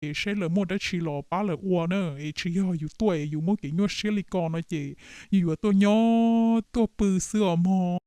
es saib lawv muaj dab tsi los pab lawv ua na, es tsis yog yus tuaj es yus muaj kev nyuaj siab li ko no ces yus yuav tuaj nyob tuaj pw xwb os mog.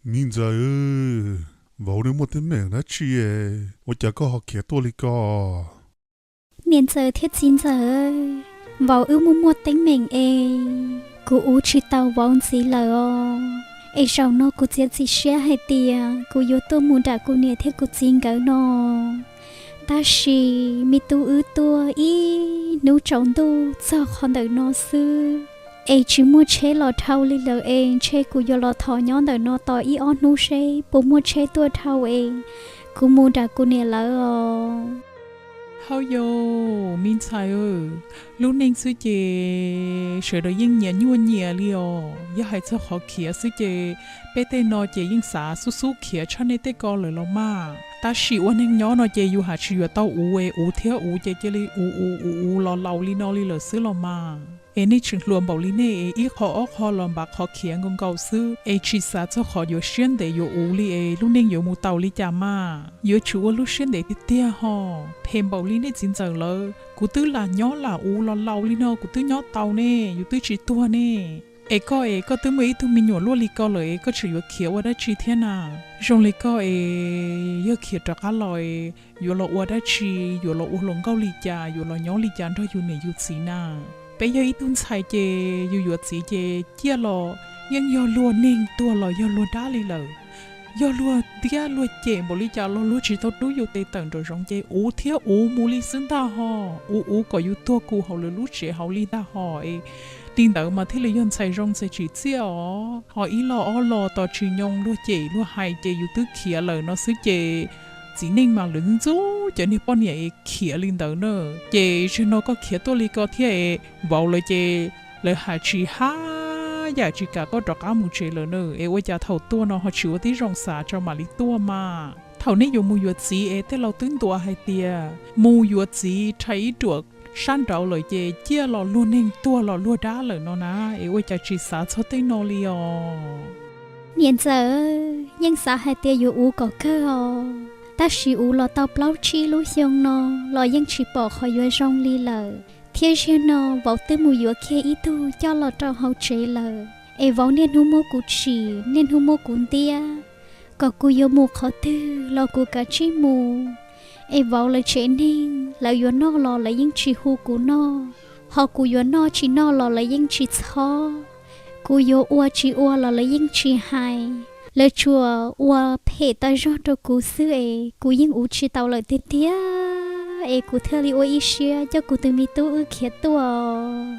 Me ntxawm, vauv nws muaj teeb meem dab tsi es ua cas koj ho khiav tuaj li ko? Niam ntxawm thiab txiv ntxawm, vauv wb muaj muaj teeb meem es kuv ua tsis tau vauv ntxiv lawm os. Es zaum no kuv txiav txim siab hais tias kuv yuav tuaj mus nram kuv niam thiab kuv txiv nkawd no. Tab sis me tub wb tuaj ib hnub tsaus ntuj txog qhov ntawm no xwb, es tsis muaj tsheb los dhau li lawm es ntshe kuv yuav los thov nyob ntawm no tos ib ob hnub seb puas muaj tsheb tuaj dhau es kuv mus nram kuv niam lawv os. Hauj yau, me ntxhais, lub neej xwb ces sawv daws yeej nyias nyuaj nyias li os. Yog hais txog qhov khiav xwb ces peb tej no ces yeej xav xub xub khiav tshaj nej tej ko lawm los mas. Tab sis ua neeg nyob no ces yus has tsis yuav tau uv es uv thiab uv ces cia li uv uv uv uv los laus li no li lawm xwb los mas. Es nej tseem hluas npaum li nej es ib qho ob qho los npav qhov khiav nkaus nkaus xwb es tsis xav txog qhov yuav siab ntev yuav uv li es lub neej yuav mus tau li cas mas. Yuav tsum ua lub siab ntev tiag tiag ho. Phem npaum li nej txiv ntxawm lawv, kuv twb lam nyob lam uv los laus li no kuv twb nyob tau ne, yus twb tsis tuag ne. Es koj es koj twb muaj ib tug me nyuam luaj li ko lawm es koj tseem yuav khiav ua dab tsi thiab na? Zoo li koj es yog khiav rov qab los es yuav los ua dab tsi, yuav los ua hluas nkauj li cas, yuav los nyob li cas nrog yus niam yus txiv na? Peb yog ib tug ntxhais ces yus yuav txiv ces ciaj los yeej yog luag neeg tuag los yog luag dab li lawm. Yog luag ntiab luag cem npaum li cas los luag tsis tau rub yus tes tawm nraum zoov ces uv thiab uv mus li xwb ntag ho. Uv uv kom yus tuag kuv hauv lwm lub tsev hauv li ntag ho es. Li ntawd mas thiaj li yog ntxhais zoo ntxhais tsim txiaj os. Ho ib los ob los tos tsis nyoo luag cem luag hais ces yus twb khiav lawm no xwb ces txiv neej mas lawv ntxub cov niag poj niam es khiav li ntawd na. Ces zaum no koj khiav tuaj li ko thiab es vauv lawv ces lawv has tsis hab yam tsis kam koj rov qab mus tsev lawm na. Es ua cas thaum tuaj no ho tsis ua tib zoo xav tso mam li tuaj mas? Thaum nej yuav mus yuav txiv es tej laus twb ntuas hais tias mus yuav txiv rhais ib ruam sab nraud lawm ces ciaj los luag neeg tuag los luag dab lawm no na. Es ua cas tsis xav txog tej no li os? Niam ntxawm, yeej xav hais tias yuav uv kom kawg os, tab sis uv los tau plaub tsib lub xyoo no los yeej tsis pom qhov yuav zoo li lawm. Thiab zaum no vauv twb mus yuav kiag ib tug coj los rau hauv tsev lawm, es vauv niaj hnub muab kuv tsim niaj hnub muab kuv ntiab, kom kuv yuav mus qhov twg los kuv kav tsij mus. Es vauv lawv tsev neeg lawv yuav noj los lawv yeej tsis hu kuv noj, ho kuv yuav noj tsis noj los lawv yeej tsis txhob. Kuv yuav ua tsis ua los lawv yeej tsis hais, lawv tsuas ua phem tag zog rau kuv xwb es kuv yeej uv tsis tau lawm tiag tiag es kuv thiaj li ua ib siab coj kuv tus me tub wb khiav tuaj.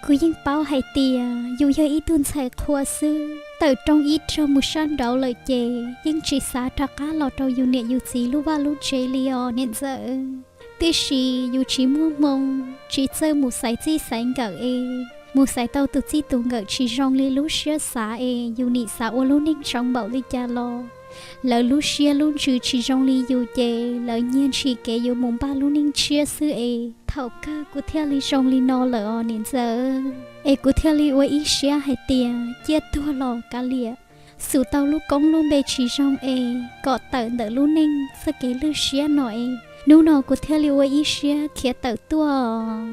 Kuv yeej paub hais tias yus yog ib tug ntxhais qhua xwb, tawm rooj ib rag mus sab nraud lawm ces yeej tsis xav rov qab los rau yus niam yus txiv lub vaj lub tsev li os niam ntxawm. Tiam sis yus tsis muaj hmoo, tsis txawj mus xaiv txij xaiv nkawm es mus xaiv tau tus txij tus nkawm tsis zoo li lub siab xav es yus nim xav ua lub neej zoo npaum li cas los lawv lub siab lub ntsws tsis zoo li yus ces lawv nyiag ntshis kev yuav mus npaj lub neej tshiab xwb es thaum kawg kuv thiaj li zoo li no lawm os niam ntxawm. Es kuv thiaj li ua ib siab hais tias ciaj tuag los kav liam, xub tau lub koob lub npe tsis zoo es kom tawm ntawm lub neej txoj kev lwj siab no es hnub no kuv thiaj li ua ib siab khiav tawm tuaj.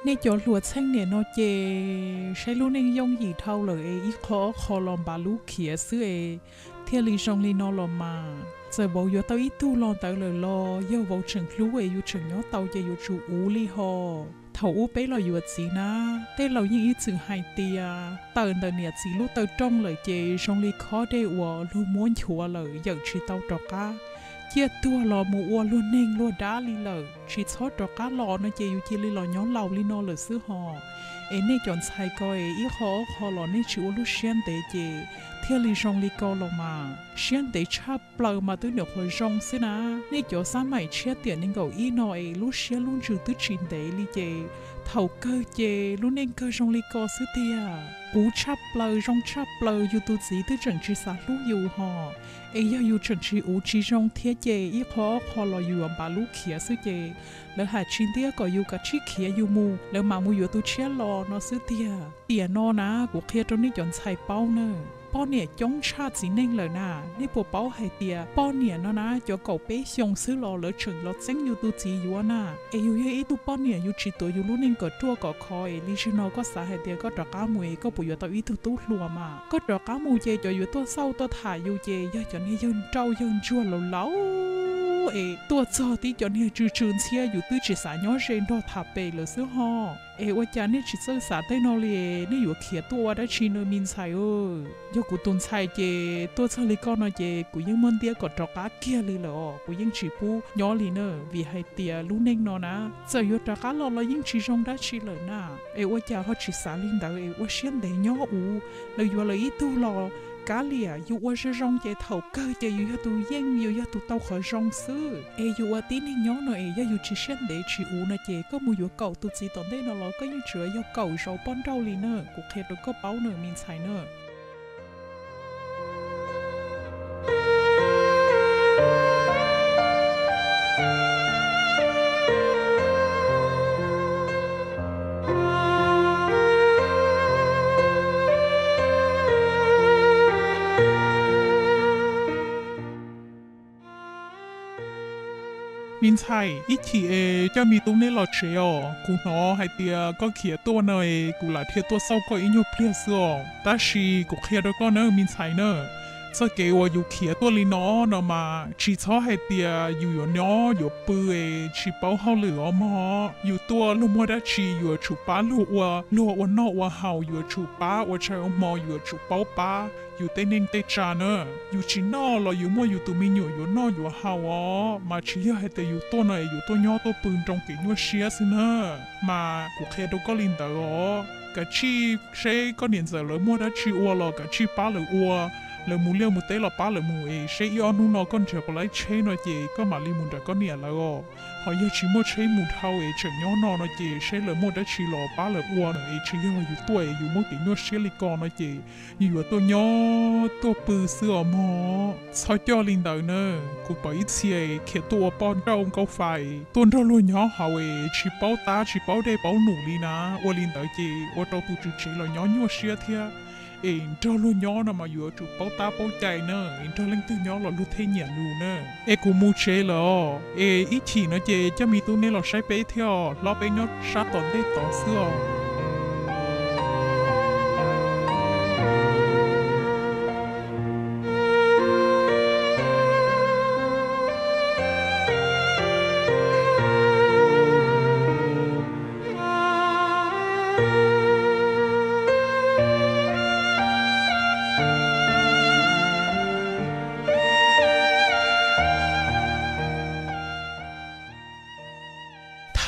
Nej cov hluas txheej niam no ces saib lub neej yooj yim dhau lawm es ib qho ob qho los npav lub khiav xwb es thiaj li zoo li no los mas. Txawm vauv yuav tau ib tug los ntawd lawm los yog vauv tseem hlub es yus tseem nyob tau ces yuav tsum uv li ho. Thaum ub peb los yuav txiv na, tej laus yeej ib txwm hais tias tawm ntawm niam txiv lub taw rooj lawm ces zoo li khob dej uas luag muab nchuav lawm yawm tsis tau rov qab. Ciaj tuag los mus ua luag neeg luag dab li lawm, tsis txhob rov qab los no ces yus cia li los nyob laus li no lawm xwb ho. Es nej cov ntxhais ko es ib qho ob qho los nej tsis ua lub siab ntev ces thiaj li zoo li ko los mas. Siab ntev tshaj plaws mas twb nyuam qhuav zoo xwb na. Nej cov xab maim tshiab tiam nees nkaum ib no es lub siab lub ntsws twb tsis ntev li ces thaum kawg ces lub neej kawg zoo li ko xwb tiag. Uv tshaj plaws zoo tshaj plaws yus tus txiv twb tseem tsis xav hlub yus ho. Es yog yus tseem tsis uv tsis zoo thiab ces ib qho ob qho los yus yuav npav lub khiav xwb ces lawv hais tsis ntiab kom yus kav tsij khiav yus mus, lawv mam mus yuav tus tshiab los no xwb tiag. Tiam no na kuv qhia rau nej cov ntxhais paub na. poj niam coob tshaj txiv neej lawm na. Nej puas paub hais tias poj niam no na cov kaum peb xyoo xwb los lawv tseem los txeeb yus tus txiv yuav na. Es yus yog ib tug poj niam yus tsis tuav yus lub neej kom ruaj kom khov es li zaum no koj xav hais tias koj rov qab mus es koj puas yuav tau ib tug tub hluas mas. Koj rov qab mus ces cov yuav tuaj xauj tuaj tham yus ces yog cov niag yawg nrauj yawg ntsuag laus laus es tuaj txog tib cov niag tsw tsw ntxhiab yus twb tsis xav nyob ze nrog tham pem lawm xwb ho. Es ua cas nej tsis txawj xav tej no li, nej yuav khiav tuaj ua dab tsi no me ntxhais? Yog kuv tus ntxhais ces tuaj txog li koj no ces kuv yeej muab ntiab kom rov qab kiag li lawm os, kuv yeej tsis pub nyob li na, vim hais tias lub neej no na txawm yuav rov qab los los yeej tsis zoo dab tsi lawm na. Es ua cas ho tsis xav li ntawd es ua siab ntev nyob ua, lawv yuav lawv ib tug los kav liam, yus ua zoo zoo ces thaum kawg ces yus yog tus yeej, yus yog tus tau qhov zoo xwb. Es yus ua tib neeg nyob no es yog yus tsis siab ntev tsis ua no ces koj mus yuav kaum tus txiv tom ntej no los koj yeej tsuas yog kaum zaus poj nrauj li na, kuv qhia rau koj paub na me ntxhais na. Me ntxhais, ib chim es coj me tub neb los tsev os. Kuv hnov hais tias koj khiav tuaj no es kuv lam dhia tuaj xauj koj ib nyuag pliag xwb os. Tab sis kuv qhia rau koj na me ntxhais na, txoj kev uas yus khiav tuaj li no no mas tsis txhob hais tias yus yuav nyob yuav pw es tsis paub hauj lwm os mog. Yus tuaj luag muaj dab tsi yuav tsum pab luag ua, luag ua noj ua haus yuav tsum pab, ua tshais ua hmo yuav tsum paub pab yus tej neej tej tsa na. Yus tsis noj los yus muaj yus tus me nyuam yuav noj yuav haus os, mas tsis yog hais tias yus tuaj no es yus tuaj nyob tuaj pw nroo kev nyuaj siab xwb na. Mas kuv qhia rau koj li ntawd os, kav tsij seb koj niam ntxawm lawv muaj dab tsi ua los kav tsij pab lawv ua, lawv mus liaj mus teb los pab lawv mus es seb ib ob hnub no koj nrhiav puas laib tsheb no ces koj mam li mus nram koj niam lawv os. Ho yog tsis muaj tsheb mus dhau es tseem nyob no no ces seb lawv muaj dab tsi los pab lawv ua na, es tsis yog yus tuaj es yus muaj kev nyuaj siab li ko no ces yus yuav tuaj nyob tuaj pw xwb os mog. Txhob coj li ntawd na, kuv pom ib txhia es khiav tuaj ua poj nrauj nkauj fa es tuaj nrog luag nyob hauv es tsis paub tab tsis paub dej paub num li na, ua li ntawd ces ua rau tus tswv tsev los nyob nyuaj siab thiab. Es nrog luag nyob no mas yuav tsum paub tab paub cai na, es nrog leej twg nyob los luag thiaj nyiam yus na. Es kuv mus tsev lawm os, es ib chim no ces coj me tub neb los saib peb thiab os, hlob peb nyob sab tom ntej tod xwb os.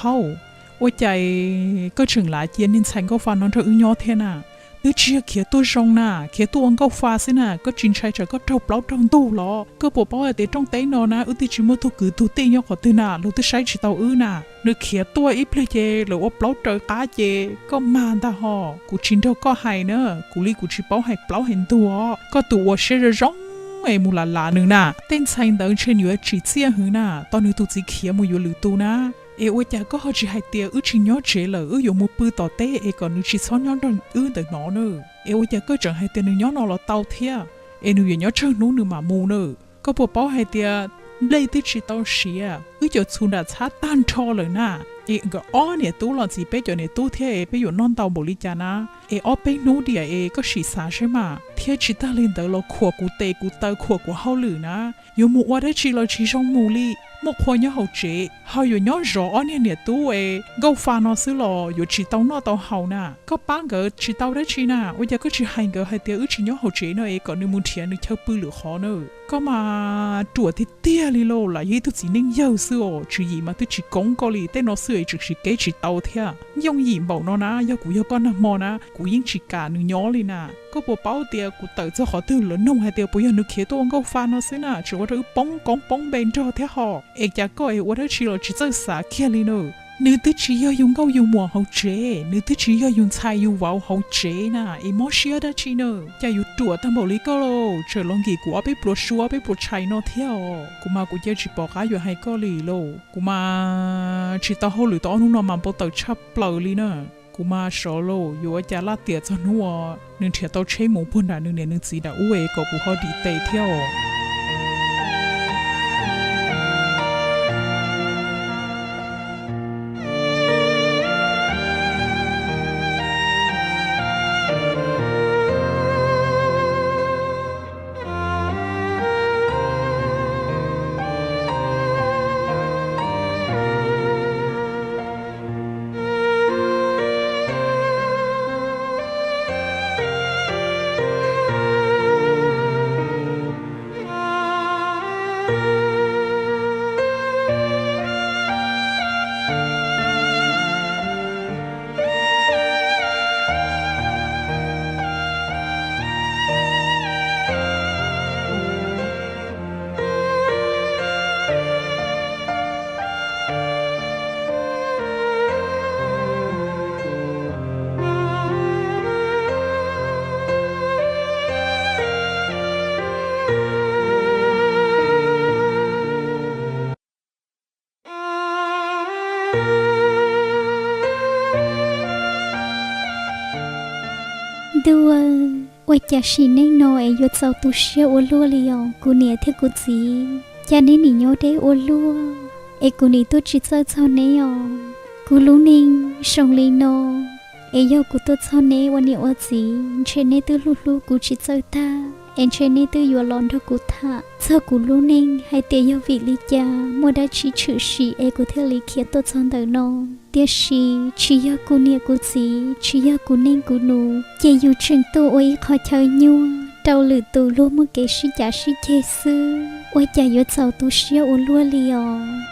Thaum, ua cas koj tseem lav cia niag ntxhais nkauj fa no nrog wb nyob thiab na? Twb tsis yog khiav tuaj zoo na, khiav tuaj ua nkauj fa xwb na, koj tsis ntshai tsam koj raug plaub raug ntug los? Koj puas paub hais tias rooj teb no na wb twb tsis muaj tug kwv tug tij nyob qhov twg na, luag twb saib tsis tau wb na. Nws khiav tuaj ib pliag ces lawv ua plaub raws qab ces koj mag ntag ho. Kuv tsis nrog koj hais na, kuv li kuv tsis paub hais plaub hais ntug os. Koj tus uas siab zoo zoo es mus lam lav nws na, tej ntxhais ntawd ntshe nws yuav tsim txiaj heev na, tos nws tus txiv khiav mus yuav lwm tus na. Es ua cas koj ho tsis hais tias wb tsis nyob tsev lawm, wb yuav mus pw tom teb es kom nws tsis txhob nyob nrog wb ntawm no na? Es ua cas koj tseem hais tias nws nyob no los tau thiab, es nws yuav nyob tsawg hnub nws mam mus na? Koj puas paub hais tias nplej twb tsis tau siav, wb cov txhuv nram txhab tag nrho lawm na. Es nkawd ob niam tub los ntxiv peb cov niam tub thiab es peb yuav noj ntau npaum li cas na? Es ob peb hnub diam es koj sim xav saib mas. Thiab tsis tag li ntawd los khuam kuv tes kuv taw khuam kuv hauj lwm na. Yuav mus ua dab tsi los tsis zoo mus li, muaj qhua nyob hauv tsev, ho yuav nyob zov ob niag niam tub es nkauj fa no xwb los yuav tsis tau noj tau haus na. Koj pab nkawd tsis tau dab tsi na, ua cas koj tsis hais nkawd hais tias wb tsis nyob hauv tsev no es kom nws mus nrhiav nws chaw pw lwm qhov na? Koj mas ruam tiag tiag li lauj, lam yog ib tug txiv neej yawg xwb os, tswv yim mas twb tsis koob koj li, tej no xwb es tseem siv kev tsis tau thiab. Yooj yim npaum no na, yog kuv yog koj nag hmo na, kuv yeej tsis kam nws nyob li na. Koj puas paub tias kuv tawm txog qhov twg lawv nug hais tias puas yog nws khiav tuaj ua nkauj fa no xwb na, tseem ua rau wb poob koob poob npe nrog thiab ho. Es cas koj es ua dab tsi los tsis txawj xav kiag li na? Nws twb tsis yog yus nkauj yus muam hauv tsev, nws twb tsis yog yus ntxhais yus vauv hauv tsev na, es mob siab dab tsi na? Cas yuav ruam tag npaum li koj lauj, tseem los nkim kuv ob peb pluas sua ob peb pluas tshais no thiab os. Kuv mas kuv cia tsis pom qab yuav hais koj li lauj, kuv mas tsis tau hauj lwm tau ob hnub no mas npau taws tshaj plaws li na. Kuv mas sov lauj, yuav ua cas laj tiam txog hnub uas nws nrhiav tau tsheb mus puag nram nws niam nws txiv nram ub es kom kuv ho dim tes thiab os. Ntuj, ua cas sim neej no es yuav txaus tu siab ua luaj li os kuv niam thiab kuv txiv. Cas neb nim nyob deb ua luaj es kuv nim tuaj tsis txawj txog neb os. Kuv lub neej zoo li no es yog kuv tuaj txog neb ua niam ua txiv ntshe neb twb hlub hlub kuv tsis txawj tag es ntshe neb twb yuav los nrog kuv tham txog kuv lub neej hais tias yog vim li cas muaj dab tsi tshwm sim es kuv thiaj li khiav tuaj txog ntawm no. Tiam sis tsis yog kuv niam kuv txiv, tsis yog kuv neej kuv nus, ces yus tseem tuaj ua ib qho chaw nyuaj rau lwm tus luag muaj kev sib cav sib ceg xwb. Ua cas yuav txaus tu siab ua luaj li os.